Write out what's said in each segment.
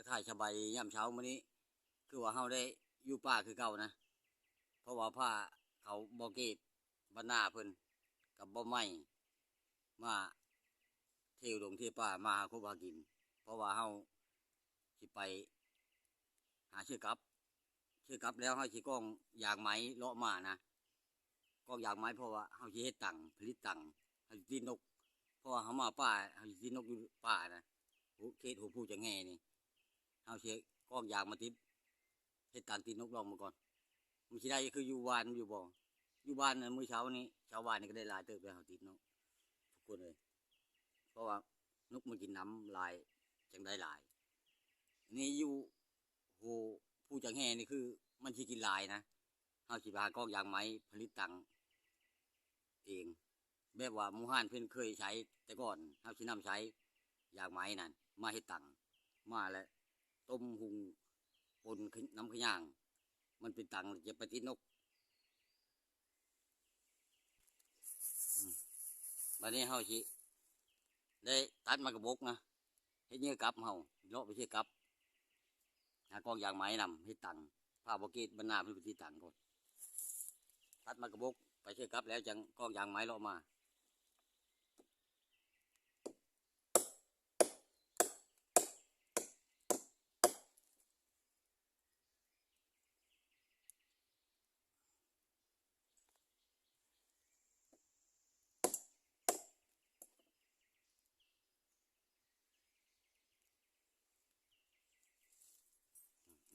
ຖ່າຍສະບາຍຍາມເຊົ້າມື້ນີ້ ຄືວ່າເຮົາໄດ້ຢູ່ປ່າຄືເກົ່ານະ ເພາະວ່າພາເຂົາບໍ່ເກັບບັນນາເພິ່ນກັບບໍ່ໄໝ້ ມາເທວດົງເທປ່າ ມາຫາກົບຫາກິນ ເພາະວ່າເຮົາຊິໄປຫາເຊື້ອກັບ ເຊື້ອກັບແລ້ວເຮົາຊິກ້ອງຢາງໄມ້ເລາະມານະ ກ້ອງຢາງໄມ້ ເພາະວ່າເຮົາຊິເຮັດຕັງ ຜະລິດຕັງ ເຮົາຊິຕີນົກ ເພາະວ່າເຮົາມາປ່າ ເຮົາຊິຕີນົກຢູ່ປ່ານະ ເຂດຫົວພູຈັງແຮ່ນີ້ ເຮົາຊິກ້ອງຢາງມາຕິດ ເຮັດການຕີນົກລອງເບິ່ງກ່ອນ ມັນຊິໄດ້ຄືຢູ່ບ້ານຢູ່ບໍ່? ຢູ່ບ້ານນະ ມື້ເຊົ້ານີ້ ເຊົ້າວານນີ້ກໍໄດ້ຫຼາຍເຕີບແລ້ວ ເຮົາຕິດນົກທຸກຄົນເອີຍ ເພາະວ່ານົກມັນກິນນ້ຳຫຼາຍ ຈັ່ງໄດ້ຫຼາຍ. ນີ້ຢູ່ ໂຫ ພູຈັງແຮ່ນີ້ຄືມັນຊິກິນຫຼາຍນະ ເຮົາຊິໄປຫາກ້ອງຢາງໄມ້ຜະລິດຕັງເອງ ແບບວ່າໝູ່ຮ້ານເພິ່ນເຄີຍໃຊ້ແຕ່ກ່ອນ ເຮົາຊິນຳໃຊ້ຢາງໄມ້ນັ້ນມາເຮັດຕັງ ມາແລ້ວຕົ້ມຫຸງປົນນຳຂະຫຍາງ ມັນເປັນຕັງ ຈະໄປຕິດນົກ. ອືມ ບາດນີ້ເຮົາຊິໄດ້ຕັດໝາກກະບົກນະ ເຮັດເຫຍື່ອກັບເຮົາ ເລາະໄປເຊື່ອກັບ ຫາກ້ອງຢາງໄມ້ນຳ ເຮັດຕັງ ພາບໍ່ເກດບັນນາເພິ່ນໄປຕິດຕັງກ່ອນ ຕັດໝາກກະບົກໄປເຊື່ອກັບແລ້ວ ຈັ່ງກ້ອງຢາງໄມ້ເລາະມາ.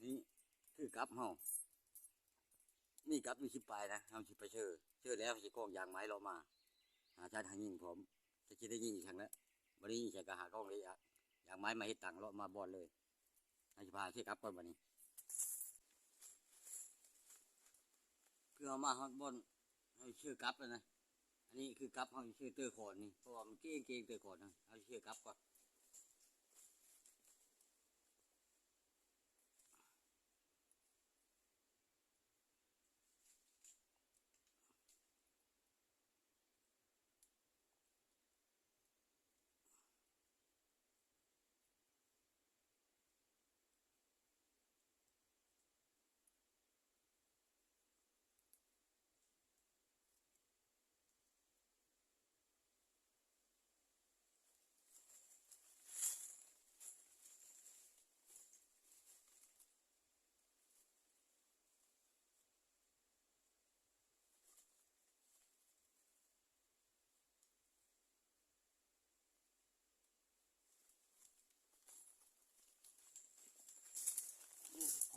ນີ້ຄືກັບເຮົາ ມີກັບຢູ່ສິບປາຍນະ ເຮົາຊິໄປເຊີ ເຊີແລ້ວຊິກ້ອງຢາງໄມ້ເລາະມາ ຫາຊາຍຫາຍິງພ້ອມ ຈະຊິໄດ້ຍິງອີກຄັ້ງແລ້ວ ບໍ່ໄດ້ຍິງໃສກໍຫາກ້ອງເລີຍ ຢາງໄມ້ມາເຮັດຕັງເລາະມາບ່ອນເລີຍ. ເຮົາຊິພາເຊື່ອກັບກ່ອນບາດນີ້ ຄືເຮົາມາຮອດບ່ອນ ເຮົາເຊື່ອກັບແລ້ວນະ ອັນນີ້ຄືກັບ ເຮົາຊິເຊື່ອເຕີຂອນນີ້ ເພາະວ່າມັນເກັ່ງໆ ເຕີຂອນນະ ເຮົາຊິເຊື່ອກັບກ່ອນ.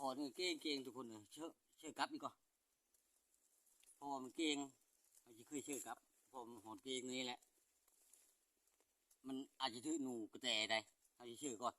ໂອ້ ຂໍນີ້ເກັ່ງໆ ທຸກຄົນເອີຍ ເຊີກັບອີກກ່ອນ ເພາະວ່າມັນເກັ່ງ ເຮົາຊິເຄີຍເຊີກັບ ເພາະວ່າມັນເກັ່ງນີ້ແຫຼະ ມັນອາດຈະຖືກໜູກະແຕໄດ໋ ເຮົາຊິເຊີກ່ອນ.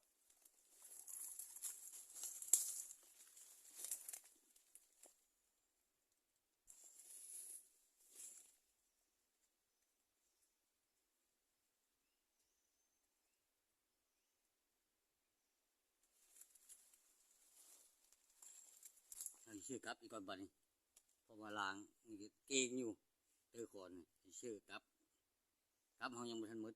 ເຮົາຊິເຊີກັບອີກກ່ອນບາດນີ້ ເພາະວ່າລາງນີ້ກໍເກັ່ງຢູ່ ເຕີຂອນນີ້ຊິເຊີກັບ ກັບເຮົາຍັງບໍ່ທັນໝົດ.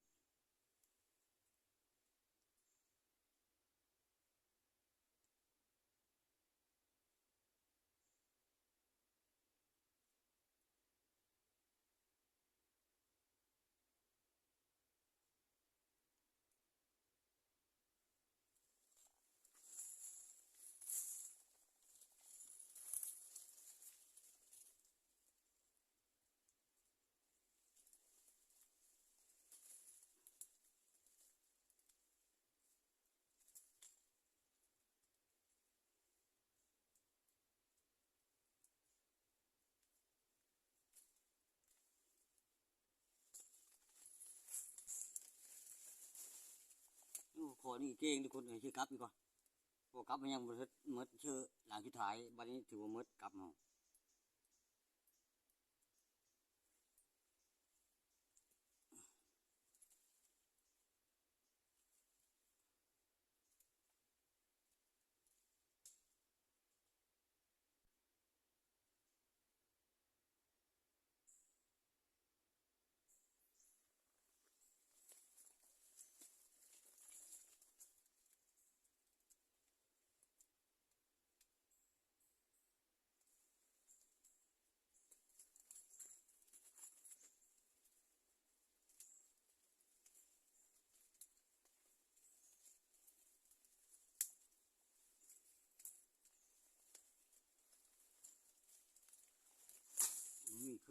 ໂອ້ ຂໍນີ້ເກັ່ງທຸກຄົນເອີຍ ຊິກັບອີກກ່ອນ ບໍ່ກັບມັນຍັງບໍ່ເໝິດ ເຊີຫຼັງສຸດທ້າຍ ບາດນີ້ຖືວ່າເໝິດກັບເຮົາ. ໂອ້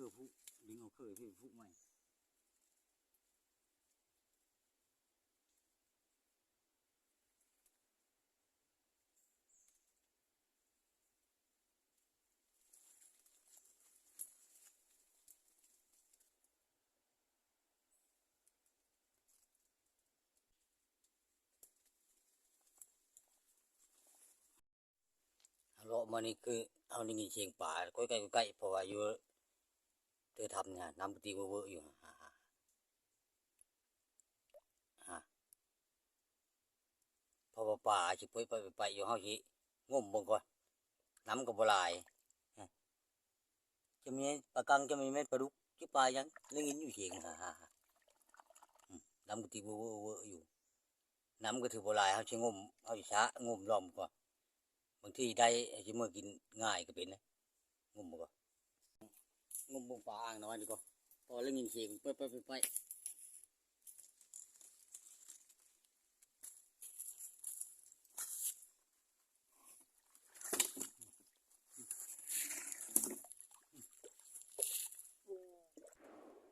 ຄືຜຸ ດຶງເອົາເຄີຍ ຜຸໃໝ່. ເລາະມານີ້ຄືເຮົາໄດ້ຍິນສຽງປາກ້ອຍໆ ກ້ອຍໆ ເພາະວ່າຢູ່ເທິງຖ້ຳນີ້ ນ້ຳກະຕິເວີ້ໆຢູ່ ອາ ເພາະວ່າປາຊິເປີດໄປໄປຢູ່ ເຮົາຊິງົມເບິ່ງກ່ອນ ນ້ຳກໍບໍ່ຫຼາຍ ຈະມີປາກັງ ຈະມີແມ່ນປາດຸກ ຈະປາຫຍັງ ໄດ້ຍິນຢູ່ສຽງ ອາ ນ້ຳກະຕິເວີ້ໆຢູ່ ນ້ຳກໍຖືບໍ່ຫຼາຍ ເຮົາຊິງົມ ເຮົາຊິຊະ ງົມລອງເບິ່ງກ່ອນ ບາງທີໄດ້ ເຮົາຊິເມືອກິນງ່າຍກໍເປັນນະ ງົມເບິ່ງກ່ອນ ງົມເບິ່ງປາອ່າງນ້ອຍດີກວ່າ ເພາະໄດ້ຍິນສຽງໄປໆໆ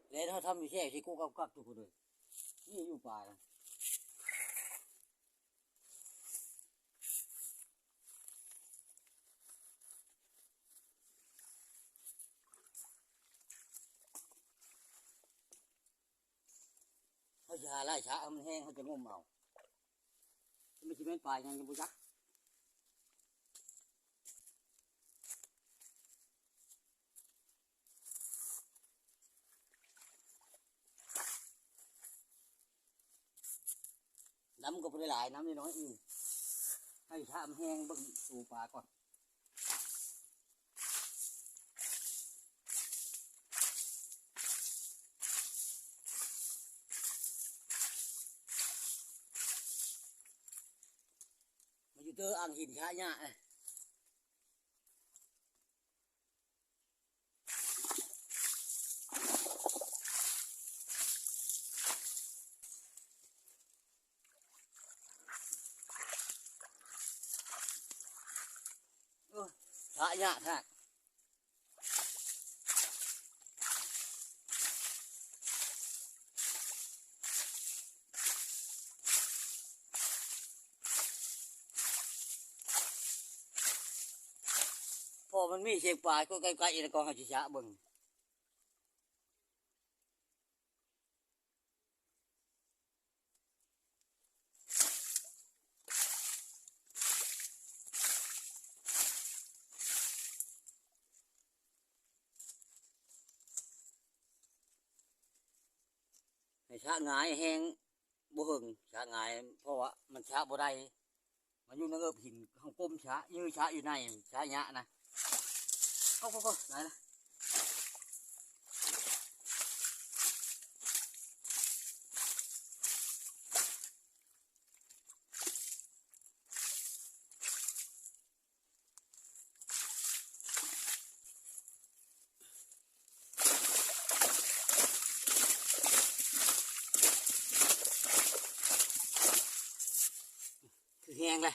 ໆ ແລະເຮົາທຳຢູ່ແທ້ຊິກຸກກັກໆ ທຸກຄົນເອີຍ ນີ້ຢູ່ປານະ. ເຮົາຊິຫາໄລ່ຊະ ເອົາມັນແຫ້ງ ເຮົາຈະງົມເອົາ ມັນຊິແມ່ນປາຫຍັງກໍບໍ່ຈັກ. ນ້ຳກໍບໍ່ໄດ້ຫຼາຍ ນ້ຳນ້ອຍໆ ອື ໃຫ້ຖ້າມັນແຫ້ງເບິ່ງໂຕປາກ່ອນ ມາຢູ່ເຕີອ່າງຫີນຊະຫຍ້າ. ເອີ ທະຍະທະ ພໍມັນມີສຽງປາກໍໃກ້ໆ ແລ້ວກໍເຮົາຊິຊະເບິ່ງ. ໃຫ້ຊະຫງາຍແຮງ ບໍ່ເຫິງ ຊະຫງາຍ ເພາະວ່າມັນຊະບໍ່ໄດ້ ມັນຢູ່ໃນເງີບຫີນ ເຮົາກົ້ມຊະ ຢື້ຊະຢູ່ໃນ ຊະຍະນະ ໂອ້ໂຫ ໄດ້ລະ. ຄືແຮງເລີຍ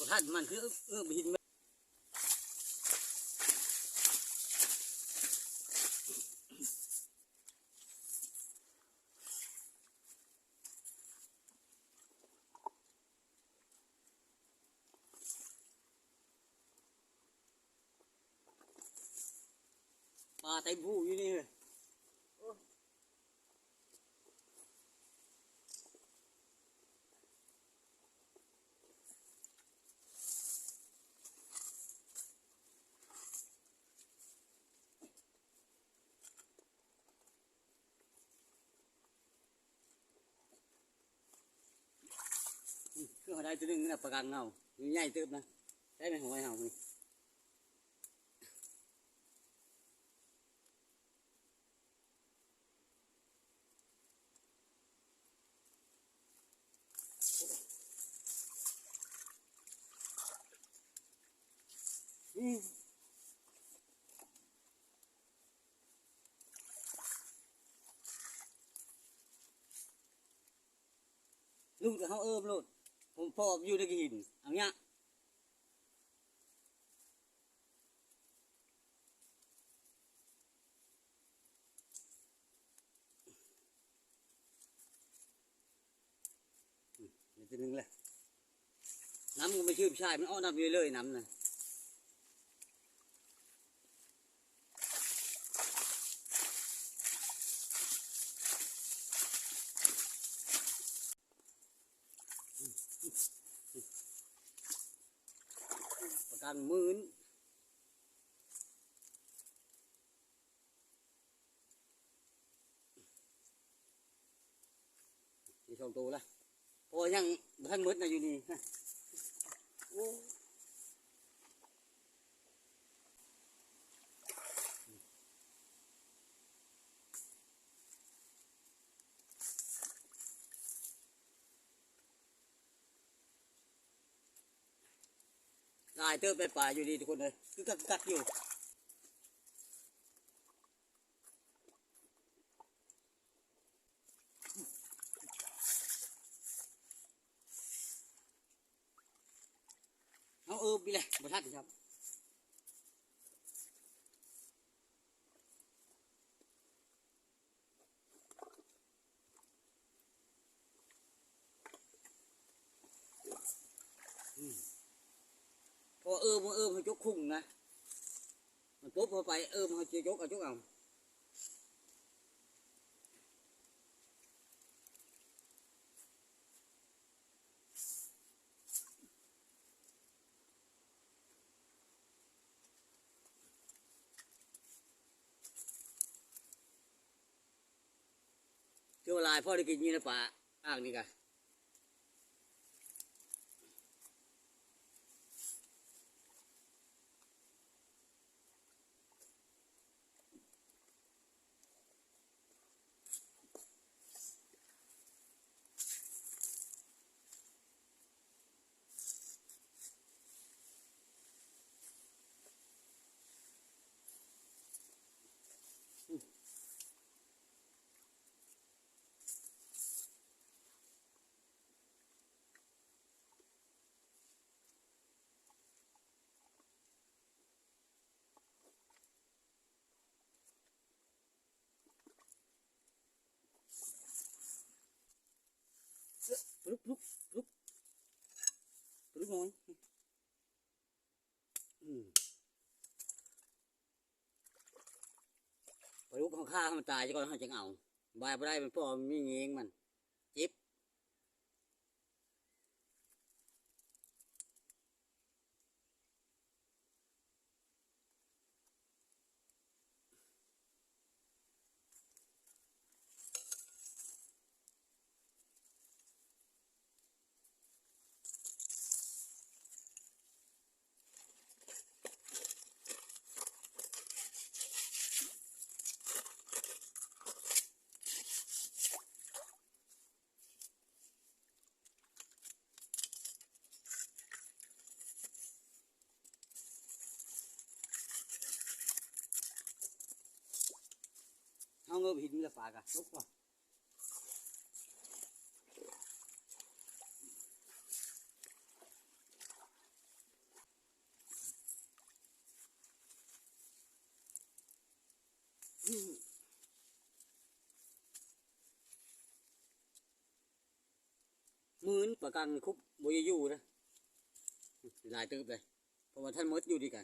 ບໍ່ທັນ ມັນຄືເອື້ອມຫີນ ປາເຕັມພູຢູ່ນີ້ເວີຍ ໂອ້. ເ ໄດ້ຕົວໜຶ່ງນະ ປາກັງເຮົາ ໃຫຍ່ເຕີບນະ ໄດ້ແມ່ນຫອຍເຮົານີ້. ລູກເຮົາເອີມໂລດ ຜົມພໍ້ຢູ່ໃນກະຫີນ ເອົາຍະ. ອືມ ໄດ້ຕົວໜຶ່ງແລ້ວ ນ້ຳກໍບໍ່ຊືບຊາຍ ມັນອອກນ້ຳຢູ່ເລີຍ ນ້ຳນະ. ປາກັງໝື່ນ ມີສອງໂຕລະ ເພາະວ່າຍັງບໍ່ທັນໝົດນະຢູ່ນີ້ ໂອ້. ຫຼາຍເຕີບໄດ້ປາຢູ່ນີ້ທຸກຄົນເອີຍ ກຶກກັກກຶກກັກຢູ່. ເຮົາເອີບນີ້ແຫຼະ ບໍ່ທັນຊ້ຳ. ອືມ ເພາະວ່າເອີມ ເອີມໃຫ້ຈົກຄຸງນະ ມັນປົບເຂົ້າໄປ ເອີມໃຫ້ຈົກເອົາ ຈົກເອົາ. ຖືວ່າຫຼາຍພໍໄດ້ກິນຢູ່ໃນປ່າອ່າງນີ້ກະ. ປາດຸກ ປາດຸກ ປາດຸກ ປາດຸກນ້ອຍ. ອືມ ປາດຸກເຮົາຂ້າໃຫ້ມັນຕາຍຊະກ່ອນ ເຮົາຈຶ່ງເອົາ ບາຍບໍ່ໄດ້ ມັນພໍມີແຍງມັນ ເຈັບ. ເຮົາເງິບຫີນມີແຕ່ປາກະຕົກວ່າ. ໝື່ນປາກັງຄຸບບໍ່ຢູ່ເດ້ ຫຼາຍເຕີບເດ້ ເພາະວ່າທັນໝົດຢູ່ດີກະ.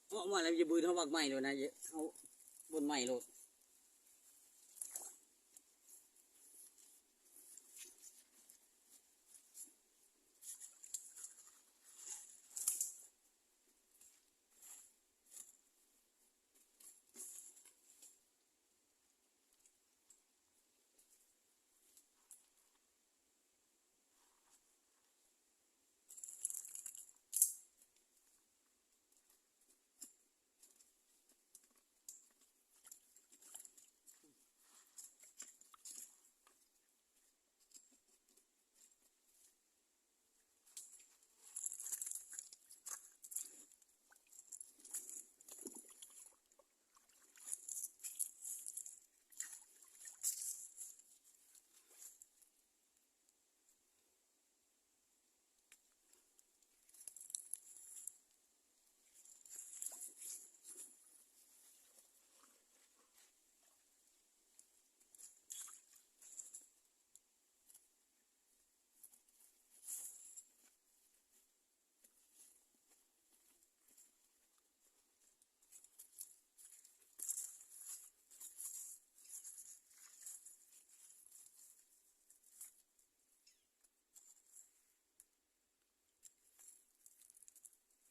ໂອ້. ເອາະມາແລ້ວຢ່າບືນເຮົາບັກໄມ້ໂລດນະ ເຮົາບົນໄມ້ໂລດ.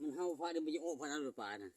ມັນເຫົ່າພາດ ມັນບໍ່ຢາກອອກພາດນັ້ນ ປານະ.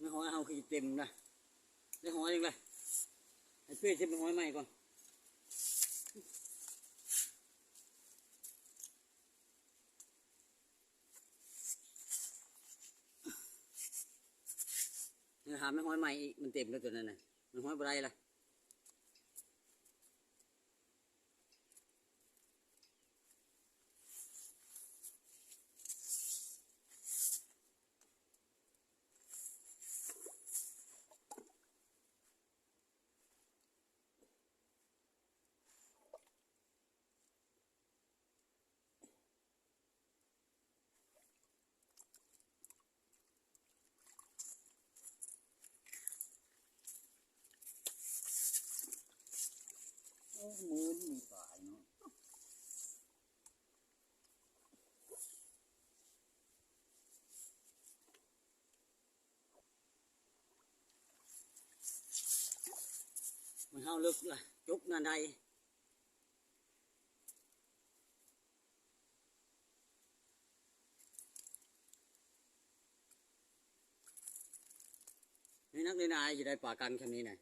ໄມ້ຫອຍເຮົາຄືເຕັມນະ ໄດ້ຫອຍອີກແລ້ວ ໃຫ້ເປ້ເກັບໄມ້ຫອຍໃໝ່ກ່ອນ. ຫາໄມ້ຫອຍໃໝ່ອີກ ມັນເຕັມແລ້ວຕົວນັ້ນນະ ໄມ້ຫອຍບໍ່ໄດ້ລະ. ໂອ້ ມື້ນີ້ມີປາເນາະ. ມັນເຫົ່າເລິກລະ ຈົກນັ້ນໄດ້ ໃນນັກໃນນາຊິໄດ້ປາກັງຊ່ຳນີ້ນະ. ໂ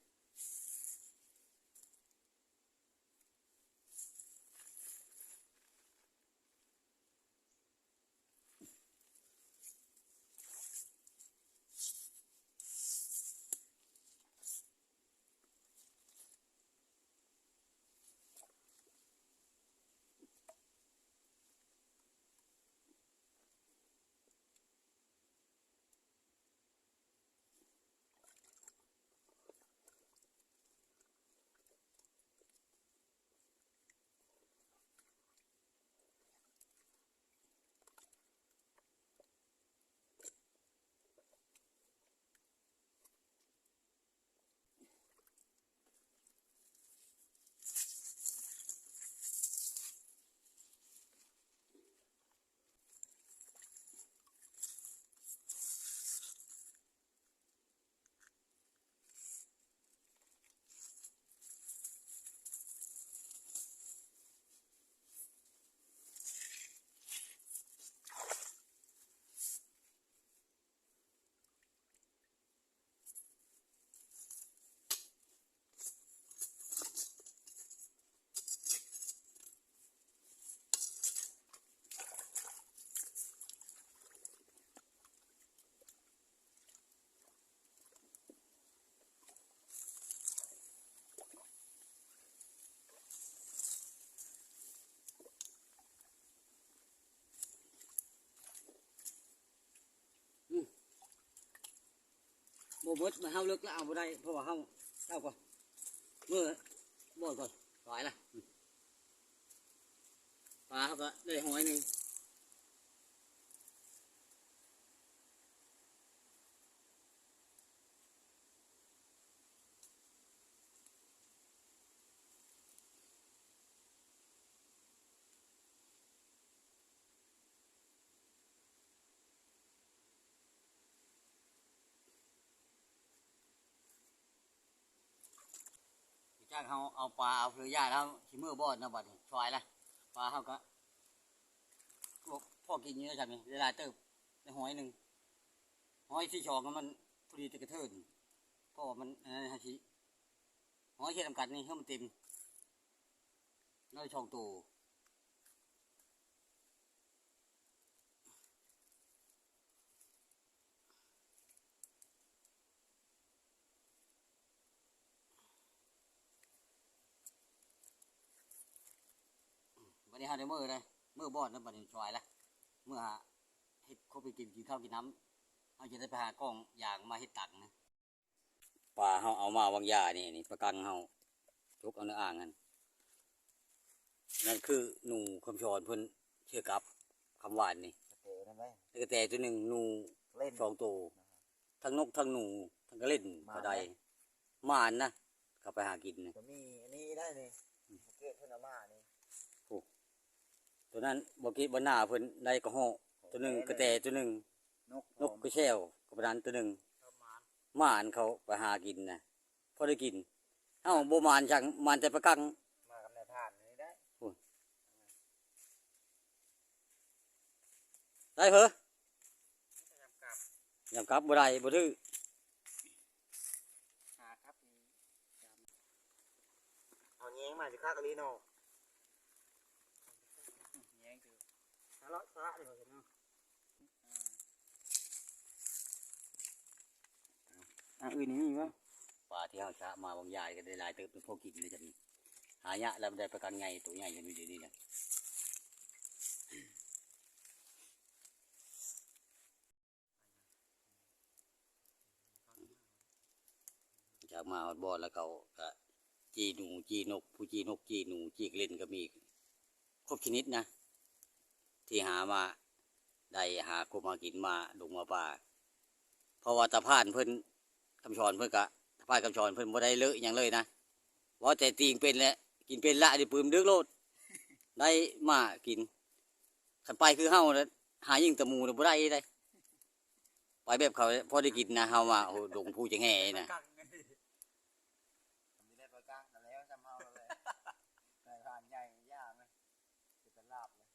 ໝົດ ເຮົາເລີກລະເອົາບໍ່ໄດ້ ເພາະວ່າເຮົາ ເຮົາກໍເມືອບ່ອນກ່ອນ ຫຼາຍລະ ປາເຮົາກໍໄດ້ຮ້ອຍໜຶ່ງ. ຈາກເຮົາເອົາປາເອົາເຟືອຢາແລ້ວ ຊິເມືອບ່ອນນະ ບັດນີ້ສວາຍລະ ປາເຮົາກໍພໍກິນຢູ່ນະ ຊ່ຳນີ້ ໄດ້ຫຼາຍເຕີບ ໄດ້ຮ້ອຍໜຶ່ງ ຮ້ອຍສີ່ສອງ ມັນພໍດີແຕ່ກະເທີນ ເພາະວ່າມັນ ອັນນັ້ນ ເຮົາຊິຮ້ອຍເຮັດນຳກັນນີ້ ໃຫ້ມັນເຕັມ ໄດ້ສອງໂຕ. ບັດນີ້ເຮົາໄດ້ເມືອແລ້ວ ເມືອບ່ອນແລ້ວ ບັດນີ້ສວາຍລະ ເມືອຫາເຮັດຄົບເຮັດກິນ ກິນເຂົ້າກິນນ້ຳ ເຮົາຈະໄດ້ໄປຫາກ້ອງຢາງມາເຮັດຕັງນະ. ປາເຮົາເອົາມາວາງຢານີ້ ນີ້ປາກັງເຮົາ ຈົກເອົາໃນອ່າງຫັ້ນ ນັ້ນຄືໜູຄຳສອນເພິ່ນເຊື່ອກັບຄຳຫວານນີ້ ກະແຕໂຕໜຶ່ງ ໜູສອງໂຕ ທັງນົກທັງໜູ ທັງກະເຫຼັ່ນ ໝານ ເຂົາໄດ້ ເດ້ ໝານນະ ເຂົາໄປຫາກິນນະ ກະມີອັນນີ້ໄດ້ນີ້ ອືມ ເກດເພິ່ນເອົາມານີ້ ໂອ້ ໂຕນັ້ນບໍ່ເກດບໍ່ໜ້າເພິ່ນໄດ້ກະຮອກໂຕໜຶ່ງ ກະແຕໂຕໜຶ່ງ ນົກ ນົກກະແຊວກະປານນັ້ນໂຕໜຶ່ງ ໝານ ເຂົາໄປຫາກິນນະ ພໍໄດ້ກິນ ເຮົາບໍ່ໝານຫຍັງ ໝານແຕ່ປາກັງ ມາກັບນາຍພານນີ້ໄດ້ ໂອ້ຍ ໄດ້ເພີ ຍາມກັບບໍ່ໄດ້ ບໍ່ຖືກ ຫາກັບ ເອົາແຍງມາຊິຄັກອີ່ຫຼີເນາະ ແຍງຄື ສະເລາະສະເລາະເລີຍເນາະ. ອັນອື່ນນີ້ມີບໍ່? ປາທີ່ເຮົາຊະມາບາງຢ່າງກໍໄດ້ຫຼາຍເຕີບ ພໍກິນເລີຍ. ຫາຍາກແລ້ວ ໄດ້ປາກັງໃຫຍ່ ໂຕໃຫຍ່ຢູ່ນີ້ ດຽວນີ້ນະ. ຈາກມາຮອດບ່ອນແລ້ວ ເຂົາກະຈີ່ໜູ ຈີ່ນົກ ຜູ້ຈີ່ນົກ ຈີ່ໜູ ຈີ່ກະເຫຼັ່ນກໍມີ ຄົບຊະນິດນະ ທີ່ຫາມາໄດ້ ຫາກົບຫາກິນມາດົງມາປ່າ. ເພາະວ່າຕາພານເພິ່ນ ຄຳສອນເພິ່ນກະ ຕາພານຄຳສອນເພິ່ນບໍ່ໄດ້ເລາະຫຍັງເລີຍນະ ເວົ້າແຕ່ຕີງເປັນແຫຼະ ກິນເປັນລະ ໄດ້ປຶ້ມດຶກໂລດ ໄດ້ມາກິນ. ຄັນໄປຄືເຮົານະ ຫາຍິງຕະໝູນະ ບໍ່ໄດ້ເດ້. ໄປແບບເຂົາພໍໄດ້ກິນນະ ເຮົາວ່າ ໂອ້ ດົງພູຈະແຫ່ນະ. ໄດ້ປາກັງກໍແລ້ວ ຈຳເຮົາແລ້ວແຫຼະ ໄດ້ຜ່ານໃຫຍ່ຢ່າງນະ ເປັນຕາລາບເລີຍ.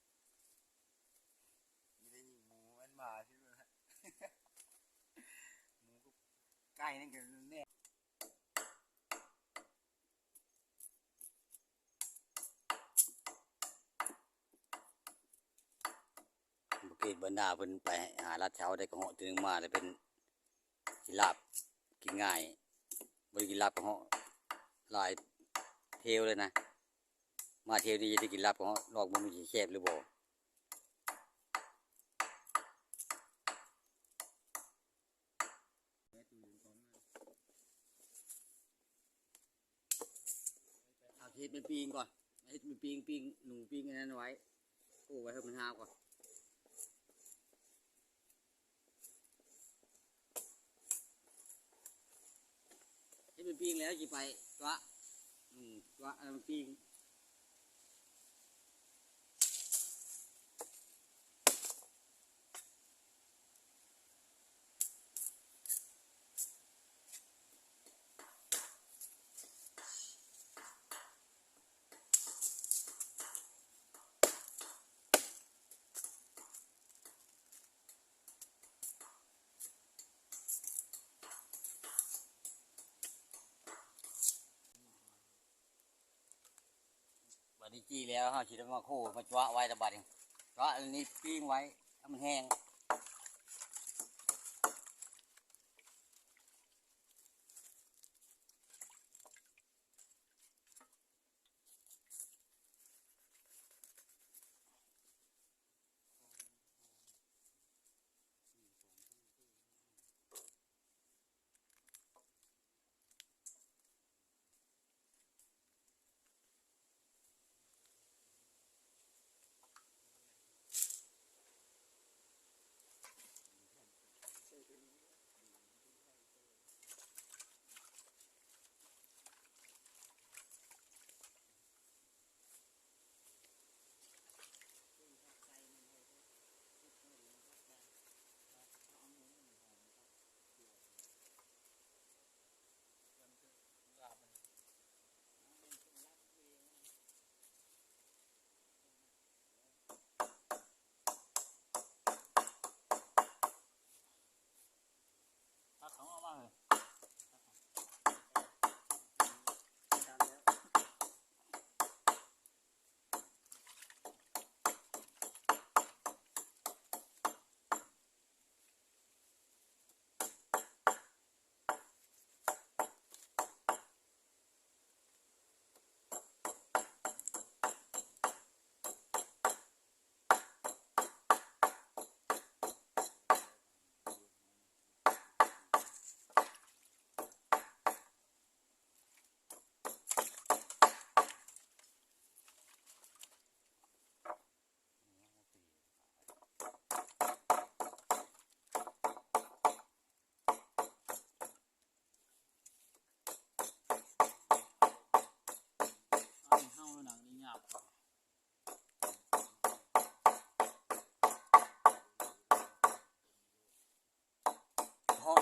ມີແຕ່ຍິງໝູແມ່ນໝາທີ່ ໝູກັບໄກ່ນັ້ນກໍແນ່. ບໍ່ເກດບັນດາເພິ່ນໄປຫາລັດເຊົາໄດ້ກະເຫາະໂຕໜຶ່ງມາ ແລ້ວເພິ່ນຊິລາບກິນງ່າຍ ບໍ່ໄດ້ກິນລາບກະເຫາະຫຼາຍເທວເລີຍນະ. ມາທຽວນີ້ຈະໄດ້ກິນລາບກະເຫາະ ລອງເບິ່ງມັນຊິແຊບຫຼືບໍ່. ເອົາ ເຮັດເປັນປີ້ງກ່ອນ ເຮັດເປັນປີ້ງ ປີ້ງໜູ ປີ້ງອັນນັ້ນໄວ້ ໂອ້ ໄວ້ໃຫ້ມັນຫາວກ່ອນ. ເຮັດເປັນປີ້ງແລ້ວຊິໄປຕົວະ ອືມ ຕົວະອັນນັ້ນປີ້ງ. ບາດນີ້ຈີ່ແລ້ວ ເຮົາຊິໄດ້ມາໂຄມາຈວະໄວ້ລະບາດນີ້ ຈວະອັນນີ້ປີ້ງໄວ້ໃຫ້ມັນແຫ້ງ. ສ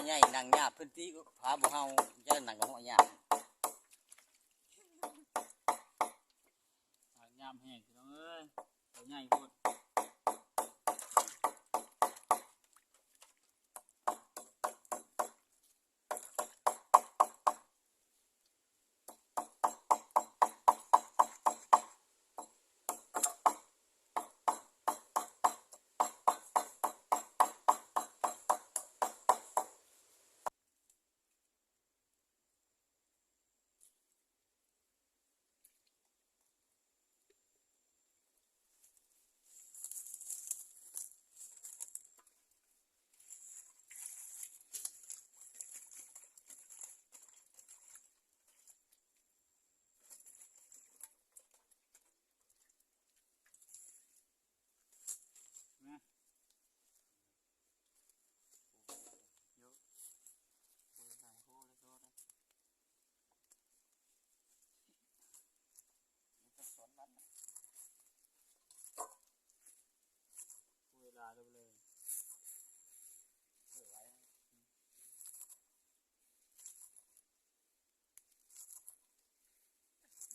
ໃຫຍ່ນັ່ງຍາບ ພື້ນທີ່ພາບໍ່ເຮົາ ຈະນັ່ງກໍເຫາະຍາບ ຍາບແຮງ ພີ່ນ້ອງເອີຍ ໂຕໃຫຍ່ໂພດ.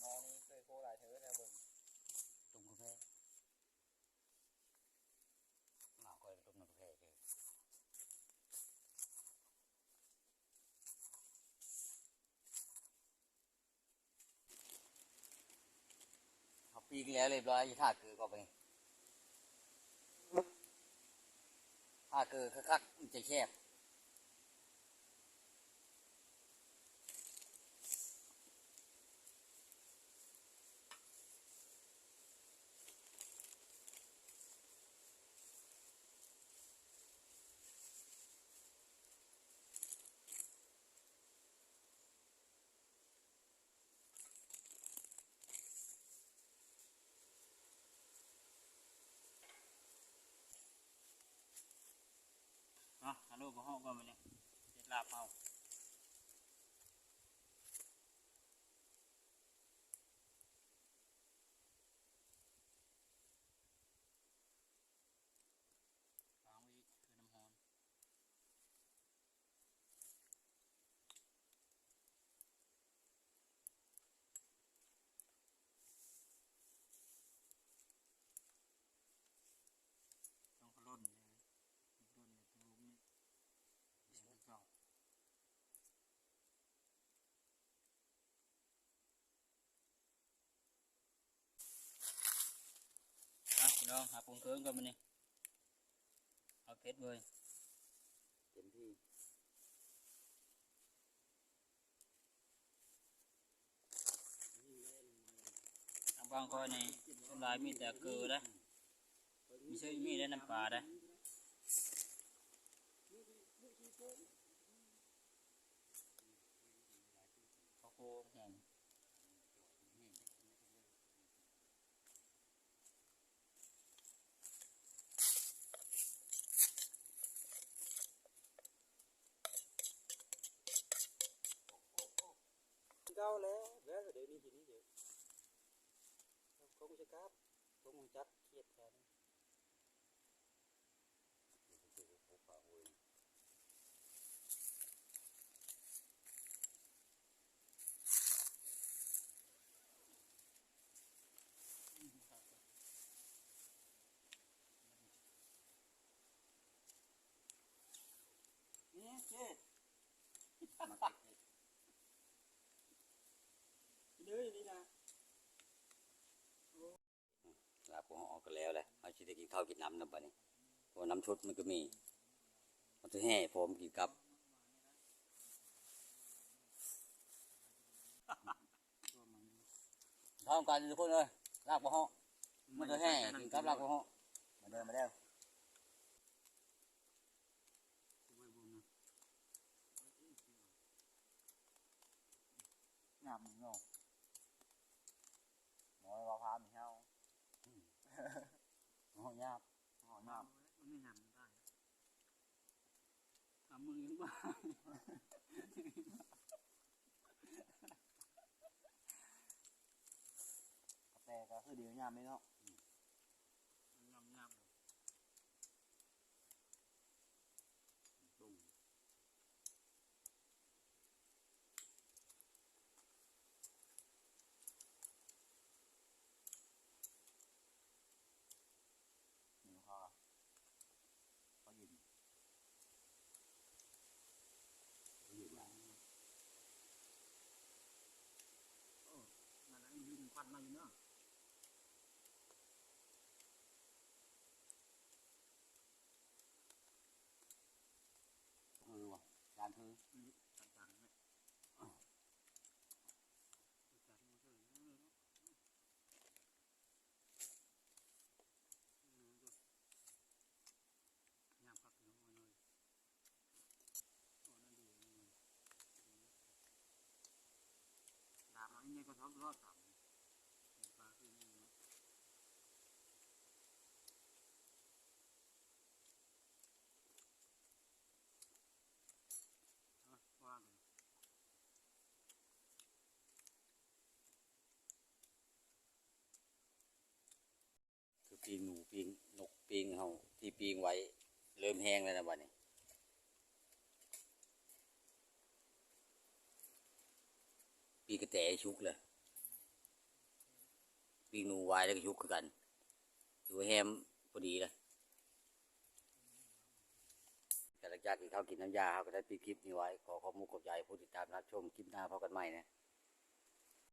ໝໍນີ້ເຄີຍໂພຫຼາຍເທື່ອແລ້ວເບິ່ງ ຕົ້ມກາແຟ ໝໍຂ້ອຍຕົ້ມກາແຟເດີ. ເຮົາປີ້ງແລ້ວຮຽບຮ້ອຍ ຊິທາເກືອກ່ອນບາດນີ້ ທາເກືອຄັກໆ ມັນຈະແຊບ. ມາ ເອົາໂລດ ບໍ່ເຮົາກ່ອນບາດນີ້ ເຮັດລາບເຮົາ. ວາງໄວ້ອີກ ຄືນ້ຳຮ້ອນ. ຕ້ອງກະຫຼົ່ນເດ້ ກະຫຼົ່ນເດ້ ຕ້ອງລົງນີ້ ເດ ຄືເກົ່າ. ອ່ະ ພີ່ນ້ອງ ຫາປຸງເຄື່ອງກ່ອນບາດນີ້ ເອົາເຜັດເວີຍ ເຕັມທີ່. ທາງບ້ານຂ້ອຍນີ້ສ່ວນຫຼາຍມີແຕ່ເກືອເດ້ ມີເຊິ່ງມີແຕ່ນ້ຳປາເດ້. ເຂົ້າໂພດຫອມ ເກົ່າແລ້ວ ແລ້ວດຽວນີ້ ທີນີ້ເດີ ຄົງຈະກັບ ຄົງຈັດຂຽດແທນ. ນີ້ເຈັດ ມາເກັບເຫັດ ເດີ ຢູ່ນີ້ນະ. ລາບກໍເຮົາເອົາກັນແລ້ວແຫຼະ ເຮົາຊິໄດ້ກິນເຂົ້າກິນນ້ຳນຳບາດນີ້ ເພາະວ່ານ້ຳຊົດມັນກໍມີ ເຮົາຊິແຫ່ພ້ອມກິນກັບ ພ້ອມກັນທຸກຄົນເອີຍ ລາບກໍເຮົາ ມັນຈະແຫ່ກິນກັບລາບກໍເຮົາ ມາເດີ ມາເດີ. ຍາບເນາະ ບໍ່ວ່າພາມເຮົາ ອືມ ເຮົາຍາບ ເຮົາຍາບ ມັນຍາບໄດ້ ຖາມມຶງຍັງວ່າ ແຕ່ກໍຄືດຽວຍາມນີ້ເນາະ ອືມ ຍາມ ຍາມ ຕົ້ມ ເ ອດສາມ ວ່າໄງ? ຄືປີ້ງໜູປີ້ງນົກປີ້ງເຮົາທີ່ປີ້ງໄວ້ ເລີ່ມແຫ້ງແລ້ວນະບັດນີ້. ປີ້ງກະແຕສຸກແລ້ວ ປີ້ງໜູວາຍແລ້ວກໍສຸກຄືກັນ ຖືວ່າແຮມພໍດີແລ້ວ. ກໍຫຼັງຈາກກິນເຂົ້າກິນນ້ຳຢາ ເຮົາກໍໄດ້ປິດຄລິບນີ້ໄວ້. ຂໍຂອບມຸກຂອບໃຈຜູ້ຕິດຕາມຮັບຊົມ. ຄລິບໜ້າພົບກັນໃໝ່ນະ.